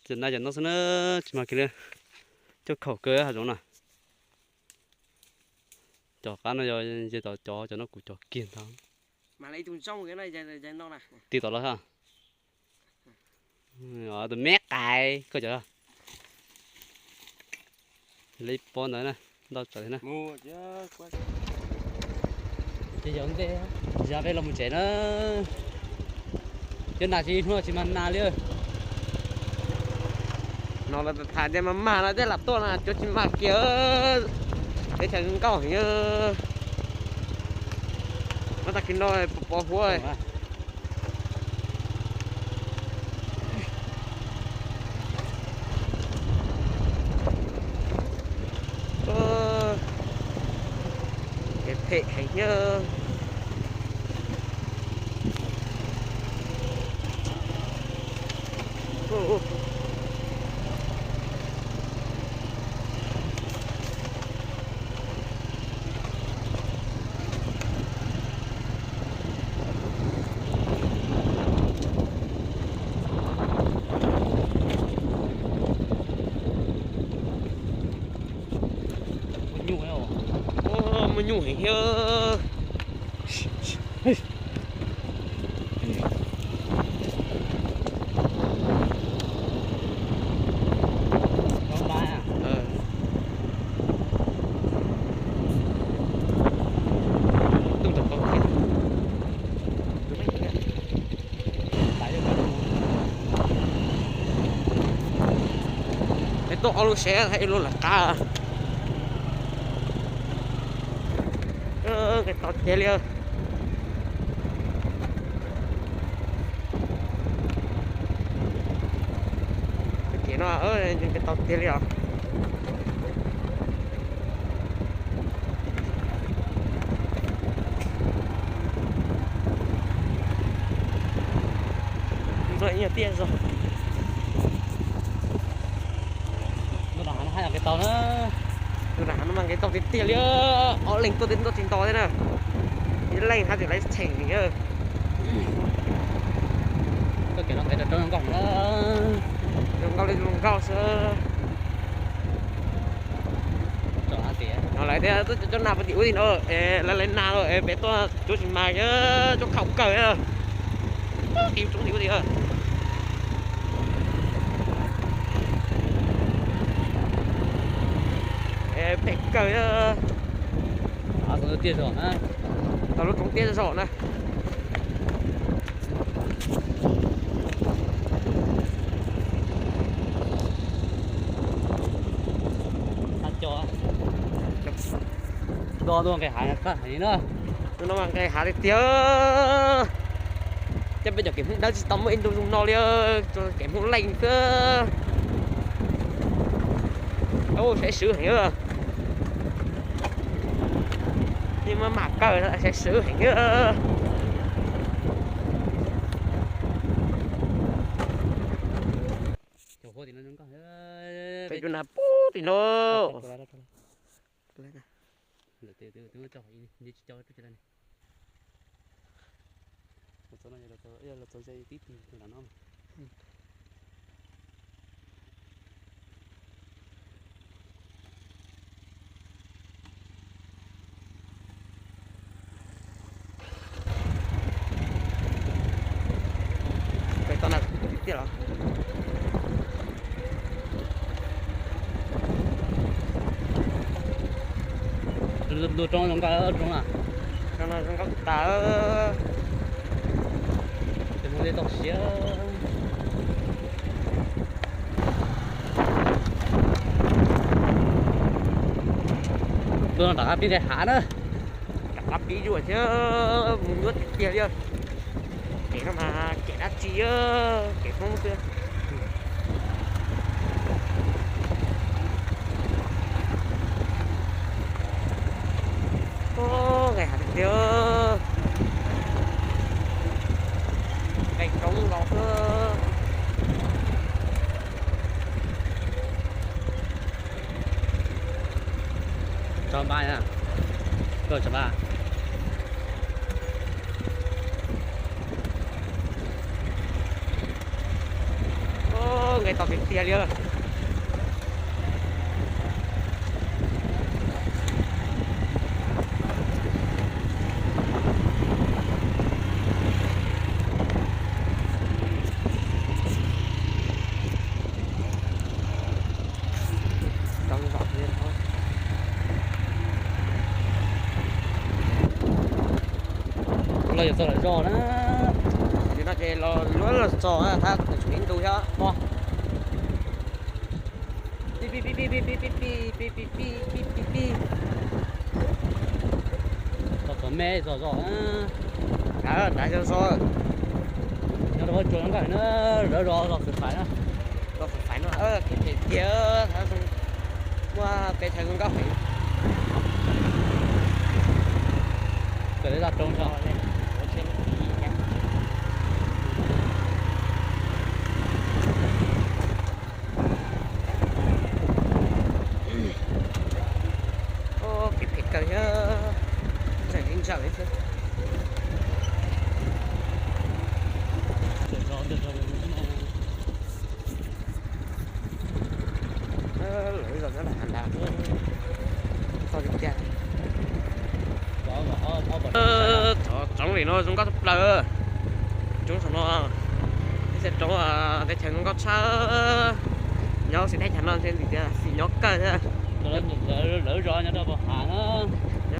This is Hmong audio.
Ces naj cov no xwb na, tsis mag kiag li. Coj khaum kawg hav zoov na. Cov qab no yog yog tom cov, cov no kuv cov kiag ntag. Tig tom los ha. Tus me qais koj cov li pob ntawd na, ntau tsawv na. Ces yog ntej, yog peb los mus tsev na. Cov nas tsis hnub tsis mag nas li. No lawv tham tias mag mag no tej lam tuaj no cov tsis mag kiag. Teb chaws nkauj heev. Muab tag kis no pos huab. Kev phem heev thiab. Muaj nyuj heev thiab. Peb tuaj ob lub seb thaij ib lub lawm qab. Nqis tau tiag li. Ces no nqis tau tiag li os. Tiaj zog. Tus nram hav no mas nqis tau tiag tiag li, ob leeg tuaj tib nto tsis nto thiab na. Ib leeg haj tseem lawv cheem. Koj kev no nqis rau roob zoo nkauj, zoo nkauj li zoo nkauj xwb. Lawv tias tuaj cov nas puag tim ub tim no, lawv lawv nas los peb tuaj cuab tsis mas, cuab khaum kawg. Tim roob tim ub tim. Phem kawg. Tau lub roob tiaj zog na. Do ntuj nqis hav, no mas nqis hav tiag tiag. Coj peb cov kev Hmoob dawb tsis tau muaj ib ntu zoo no li, kev Hmoob leej xwb. Saib swv heev. Yeej maj mam kawg, saib swv heev. Peb cov nas puag tim no. Peb tau na tiag los. Lub roob zoo nkauj, roob na. Roob no zoo nkauj tas. Ces mus li tau siab. Tuaj no rov qab pib nqis hav na. Rov qab pib zuaj thiab mus nyuaj tiag tiag li. Kev no mas kev dab tsi, kev Hmoob xwb. Nqis hav tiag tiag. Nqis roob los xwb. Tso npab na. Koj tsam nqa. Nqe tau tiag tiag li. Los yuav txog lawm zos na. Nim no ces los luag los txog na, thab tseem ib ntu thiab mog. Pi pi pi pi pi pi pi pi pi pi pi pi pi pi pi. Txog txog me txog zos na. Dav dav zog zog. Nyob rau huab cua zoo nkauj heev na, lawv zos zos Xwm Faiv na. Zos Xwm Faiv no, kev phem tiag, muaj kev chaw zoo nkauj heev. Kawm tej zaj roob tso. Kev phem kawg thiab, ntsaws li ntsaws li thiab. Lawv zos nyob nram hav nrad, txog li cas. Tsoov li no zoo nkauj tshaj plaws. Tsoov saum no, teb chaws roob, teb chaws zoo nkauj tshaj. Nyob xis teb chaws no ntshe xim nyob kawg thiab. Lawv zos nyob rau puag hav na.